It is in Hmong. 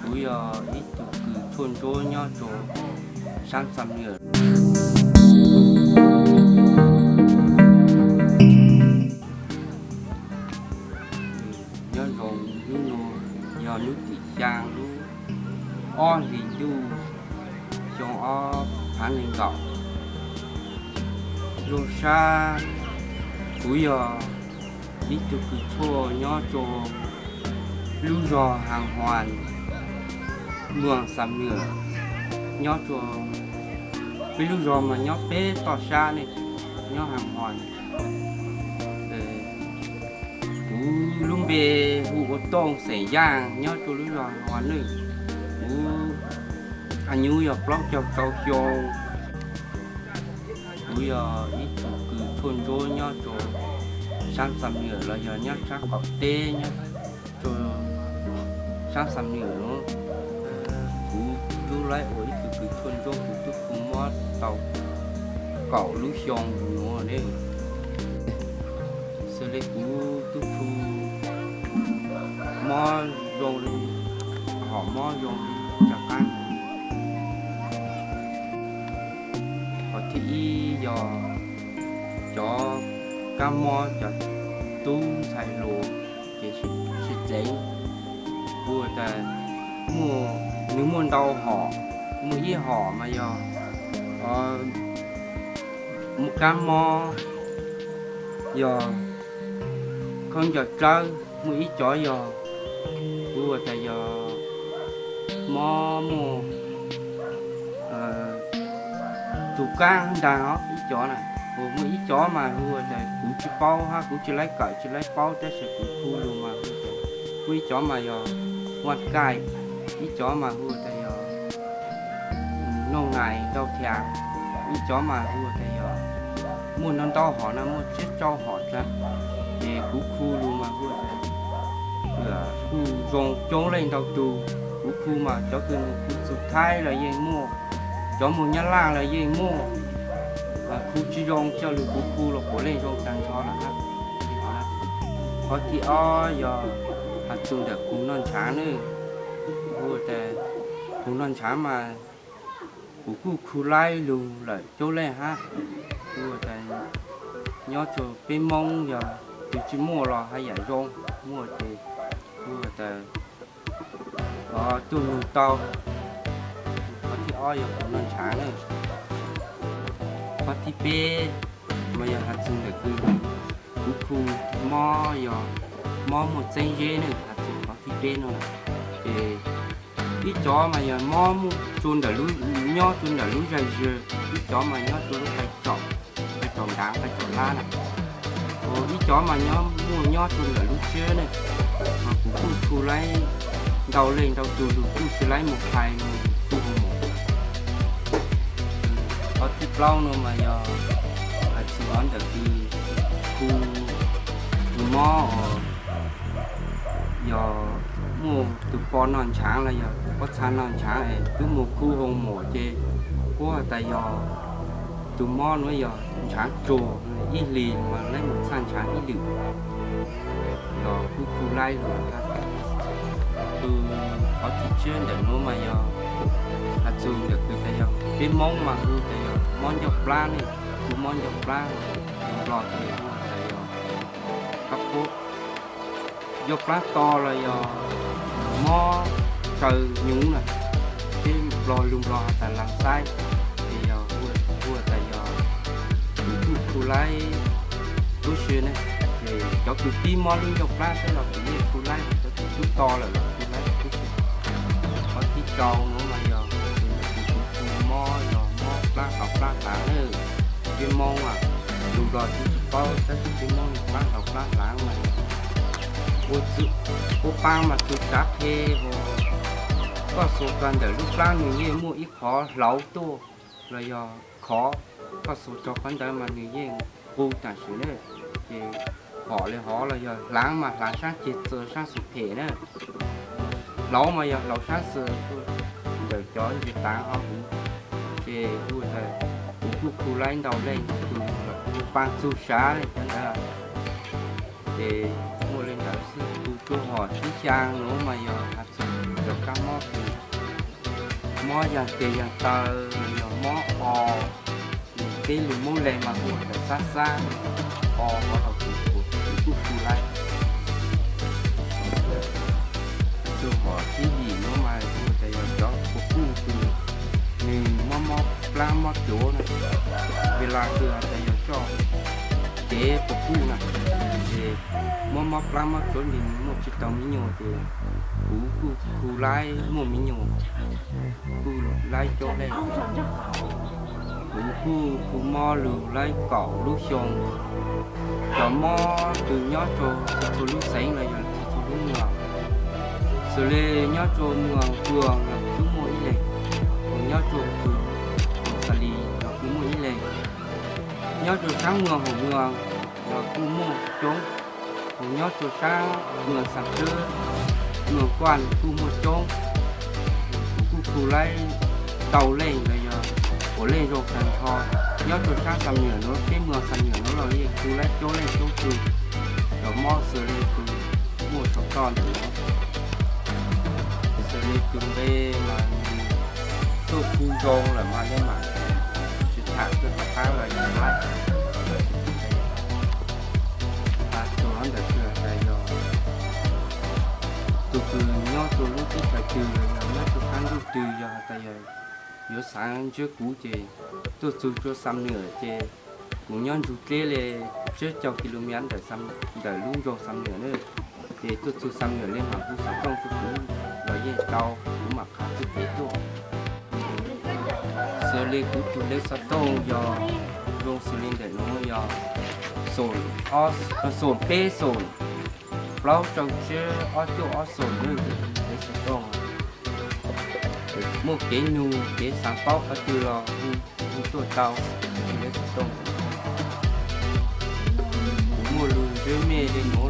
Kuv yog ib tug kws tshuaj ntsuab nyob rua sab Xam Nuam. Nyob zoo, hnub nuav yog lub tim xyaa lub ob hlis ntuj xyoo ob phaav neeg nkaum. Zoo sab, kuv yog ib tug kws tshuaj nyob rua lub zog Has Huas, muas Xam Nuam, nyob rua peb lub zog mas nyob peb toj sab ne, nyob Has Huas. Kuv lub npe hu ua Tooj xeem Yaaj nyob rua lub zog Has Huas ne. Kuv añub yog plaub caug rau xyoo. Kuv yog ib tug kws tshuaj ntsuab nyob rua sab Xam Nuam los yog nyob sab qaum teb nyob rua sab Xam Nuam nuav. Kuv tub laib ua ib tug kws tshuaj ntsuab kuv tub khu mob tau kaum lub xyoo nuav ne. Xws le kuv tub khu mob zoo li, hom mob zoo li rov qaab. Qhov thib ib yog cov kab mob cov tub ntxhais hluas ces sib dleev. Kuv tas muaj, nws muaj ntau hom, muaj ib hom mas yog muaj kab mob yog khaub ncaws dlawb, muaj ib cov yog, kuv ua tas yog mob muaj tus kab ntaag os, ib cov na. Muaj ib cov mas hu ua tas kuv tsis paub hab kuv tsis laib kawm tsis laib paub tab sis kuv khu lug mas hu tas, muaj ib cov mas yog vaj kaij, ib cov mas hu tas yog noog nais ntau thiab, ib cov mas hu tas yog muaj ntau ntau hom na, muaj tsib rau hom dlaag. Ces kuv khu lug mas hu tas kuj zoo coob leej ntau tug. Kuv khu mas cov kws moog khu txug Thaib los yeej muaj, cov moog Nyab Laj los yeej muaj. Khu tsis zoo, coj lug kuv khu los puav leej zoo taag nrho lawm hab. Qhov thib ob yog has txug ntawm kuv noj ntshaav ne. Hu tas kuv noj ntshaav mas kuv kuj khu laib lug lawm coob leej hab. Hu tas nyob rua peb Moob yog tug tsis muaj los haj yam zoo, muaj ces hu tas tuaj nug tau. Qhov thib ob yog kuv noj ntshaav ne. Qhov thib peb mas yog has txug ntawm kws kuv khu mob yog mob muaj txeeb zeb ne, has txug qhov thib peb no. Ces ib cov mas yog mob muaj tsua ntawm lub, nyob tsua ntawm lub zag zag, ib cov mas nyob tsua lub qai tsom, qai tsom ntaav qai tsom lab na. Ib cov mas nyob muaj nyob tsua ntawm lub tshiab ne. Mas kuv kuj khu laib ntau leej ntau tug lug kuj tsis laib moog phais moog khu moog. Qhov thib plaub no mas yog has txug ntawm kws khu tug mob os, yog muaj tug poj noj ntshaav los yog tug poj txha noj ntshaav es twb moog khu hoo mom ces puab has tas yog tug mob nuav yog ntshaav tsuag, ib hlis mas laib moog txhaj ntshaav ib lwm. Yog kuj khu laib lug hab. Qhov thib tshiab ntawm nuav mas yog has txug ntawm kws tas yog peb Moob mas hu tas yog mob ncauj plab ne, hu mob ncauj plab, lug Nplog ces hu tas yog kab pub. Ncauj plab to los yog mob taw nyuv na, peb Nplog lug Nplog has tas las xaib, ces yog hu tas yog kuv kuj khu laib tub si ne. Ces cov kws pib mob lub ncauj plab xwb los kuv yeej khu laib, cov kws tub to lawm los khu laib tub si. Qhov thib rau nuav mas yog kuv khu mob yog mob plab hlau plab hlaav na. Peb Moob lug Nplog tsis paub tab sis peb Moob lug plab hlau plab hlaav mas yog ua paab mas txug sav phe, koj xuas rua ntawm lub plab nws yeej muaj ib qhov hlauv tuaj los yog khov, koj xuas rua qhov ntawd mas nws yeej qu taam sim na. Ces hom li hov los yog hlaav mas hlaav saab ceg txawv saab xwm phem na. Hlauv mas yog hlauv saab xwm ntawm cov ntsis taav hov huv. Ces hu tas kuv kuj khu laib ntau leej ntau tug lawm, ua paab txug sav cov ntawd. Ces muaj le ntawd xwb. Tus hom thib xyaa nuav mas yog has txug cov kab mob kws Mob yag tes yag taw los yog mob o, peb lus Moob Le mas hu tias xab xab, o hov los kuv kuj khu laib. Txog hom thib yim no mas hu tias yog cov puas puj kws nws mob mob plab mob cuav na, vim los kws hais tias yog txoj kev puas puj na, ces mob mob plab mob cuav nws muaj tsis tau me nyuam ces kuv kuj khu laib muaj me nyuam, kuj laib cuab leej. Kuv kuj khu mob lug laib kaum lub xyoo. Cov mob kws nyob rau txhua txhua lub xeev los yog txhua txhua lub moos, xws li nyob rau moos Kuas los kuj muaj ib leeg, nyob rau Kuas Xas Lis los kuj muaj ib leeg, nyob rau sab moos Hauv Moos los kuj muaj coob, nyob rau sab moos Xas Pwb, moos Kuaj kuj muaj coob. Kuv kuj khu laib tau leej los yog puav leej zoo tag nrho. Nyob rau sab Xam Nuam nuav, peb moos Xam Nuam nuav los yeej khu laib coob leej coob tug. Cov mob xws li kws muaj saum toj ntawm no, xws li kws npe mas tuaj khu zoo lawm mas nej mam tsis tham tuaj rov qab los yog laib. Txug ntawm kws tas yog tus kws nyob rau lub teb chaws twg los yog nyob rau sab ntuj twg, yog tas yog yuav xaav ntsib kuv ces tuaj txug rua Xam Nuam ces kuv nyob nrug dleb le tsib caug ki lu mev ntawm lub nroog Xam Nuam na, ces tuaj txug Xam Nuam le mam hu xov tooj rua kuv los yeej tau, kuv mam qha txuj kev tuaj. Xws li kuv tug lej xov tooj yog zoo xws li ntawm nuav yog xoom peb xoom plaub rau tsib ob cuaj ob xoom na. Lej xov tooj muaj kev nug kev xaav paub qhov twg los hu tuaj tau. Lej xov tooj kuv muaj lug ntsib mej le nuav